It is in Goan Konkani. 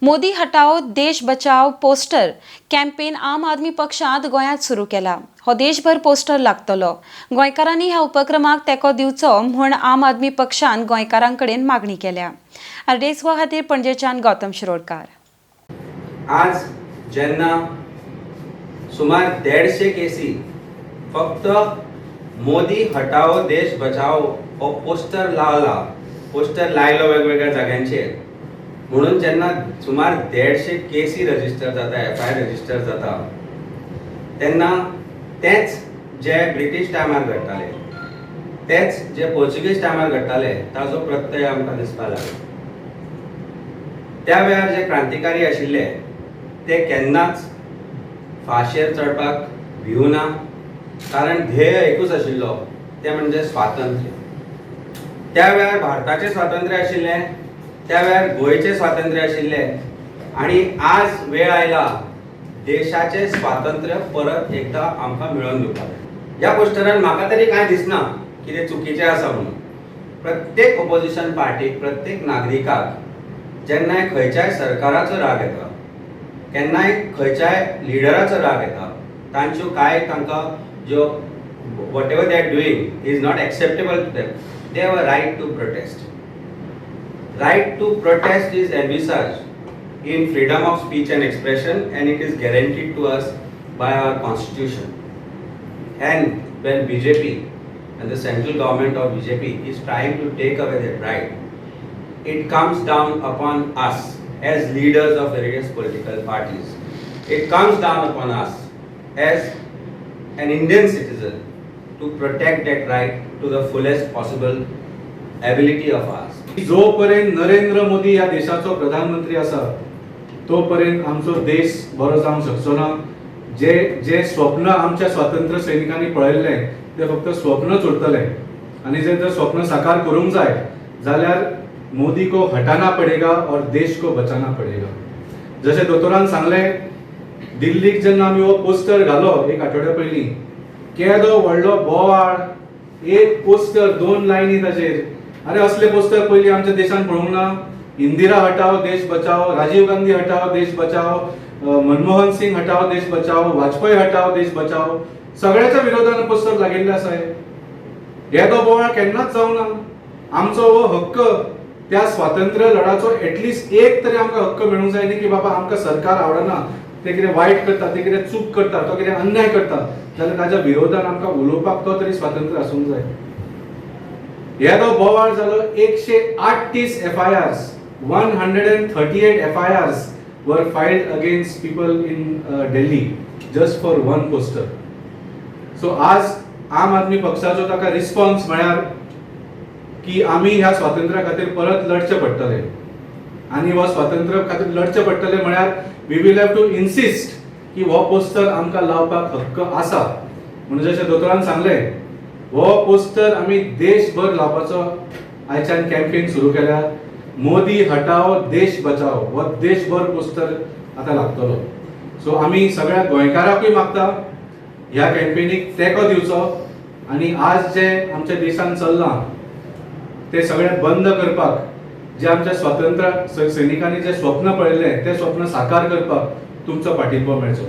मोदी हटाओ देश बचाओ पोस्टर कॅम्पेन आम आदमी पक्षांत गोंयांत सुरू केला. हो देशभर पोस्टर लागतलो. गोंयकारांनी ह्या उपक्रमाक तेंको दिवचो म्हूण आम आदमी पक्षान गोंयकारां कडेन मागणी केल्या. आरडीएक्स गोवा खातीर पणजेच्यान गौतम शिरोडकार. आज जेन्ना सुमार 150 केसी फक्त मोदी हटाओ देश बचाओ हो पोस्टर लावला, पोस्टर लायलो वेगवेगळ्या जाग्यांचेर म्हणून जेन्ना सुमार 150 केसी रजिस्टर जाता, एफआयआर रजिस्टर जाता, तेन्ना तेच जे ब्रिटीश टायमार घडटाले, तेच जे पोर्चुगीज टायमार घडटाले, ताजो प्रत्यय आमकां दिसपाक लागलो. त्या वेळार जे क्रांतिकारी आशिल्ले ते केन्नाच फांशेर चडपाक भिवना, कारण ध्येय एकूच आशिल्लो, तें म्हणजे स्वातंत्र्य. त्या वेळार भारताचें स्वातंत्र्य आशिल्लें, त्या वेळार गोंयचें स्वातंत्र्य आशिल्लें आनी आज वेळ आयला देशाचें स्वातंत्र्य परत एकदां आमकां मेळोवन दिवपाक. ह्या पोस्टरान म्हाका तरी कांय दिसना कितें चुकीचें आसा म्हणून. प्रत्येक ओपोजिशन पार्टीक, प्रत्येक नागरिकाक जेन्नाय खंयच्याय सरकाराचो राग येता, केन्नाय खंयच्याय लिडराचो राग येता, तांच्यो कांय तांकां ज्यो whatever they are doing is not acceptable to them, they have a right to protest. Right to protest is envisaged in freedom of speech and expression, and it is guaranteed to us by our constitution. And when BJP and the central government of BJP is trying to take away that right, it comes down upon us as leaders of various political parties. It comes down upon us as an Indian citizen to protect that right to the fullest possible ability of ours. जोपर्यंत नरेंद्र मोदी ह्या देशाचो प्रधानमंत्री आसा तोपर्यंत आमचो देश बरो जावंक शकचो ना. जे जे स्वप्न आमच्या स्वातंत्र्य सैनिकांनी पळयल्लें तें फक्त स्वप्नच उरतलें आनी जर तर स्वप्न साकार करूंक जाय जाल्यार मोदी को हटाना पडेगा और देश को बचाना पडेगा. जशें दोतोरान सांगलें, दिल्लीक जेन्ना आमी हो पोस्टर घालो एक आठवड्या पयलीं, केदो व्हडलो बोवाळ. एक पोस्टर, दोन लायनी ताचेर. अरे, असले पोस्टर पयलीं आमच्या देशान पळोवंक ना. इंदिरा हटाओ देश बचाओ, राजीव गांधी हटाओ देश बचाओ, मनमोहन सिंग हटाओ देश बचाओ, वाजपेयी हटाओ देश बचाओ, सगळ्याच्या विरोधान पोस्टर लागिल्ले आसा. हे हे तो बोवाळ केन्नाच जावना. आमचो हो हक्क, त्या स्वातंत्र्य लढाचो एटलिस्ट एक तरी आमकां हक्क मेळूंक जाय न्ही की बाबा, आमकां सरकार आवडना, ते कितें वायट करता, ते कितें चूक करता, तो कितें अन्याय करता जाल्यार ताच्या विरोधान आमकां उलोवपाक तो तरी स्वातंत्र्य आसूंक जाय. हे तो बोवाळ जालो, 138 FIRs, 138 FIRs were filed against people in Delhi just for one poster. So आज आम आदमी पक्षाचो ताका रिस्पॉन्स म्हळ्यार की आमी ह्या स्वातंत्र्या खातीर परत लढचें पडटलें आनी हो स्वातंत्र्य खातीर लढचें पडटलें म्हळ्यार we will have to insist की हो पोस्टर आमकां लावपाक हक्क आसा. म्हणून जशें दोतोरान सांगलें, हो पोस्टर आमी देशभर लावपाचो आयच्यान कॅम्पेन सुरू केल्या. मोदी हटाओ देश बचाओ हो देशभर पोस्टर आतां लागतलो. सो आमी सगळ्या गोंयकारांकूय मागता, ह्या कॅम्पेनीक तेंको दिवचो आनी आज जे आमच्या देशान चल्लां ते सगळें बंद करपाक, जे आमच्या स्वातंत्र्य सैनिकांनी जे स्वप्न पळयल्लें तें स्वप्न साकार करपाक तुमचो पाठिंबो मेळचो.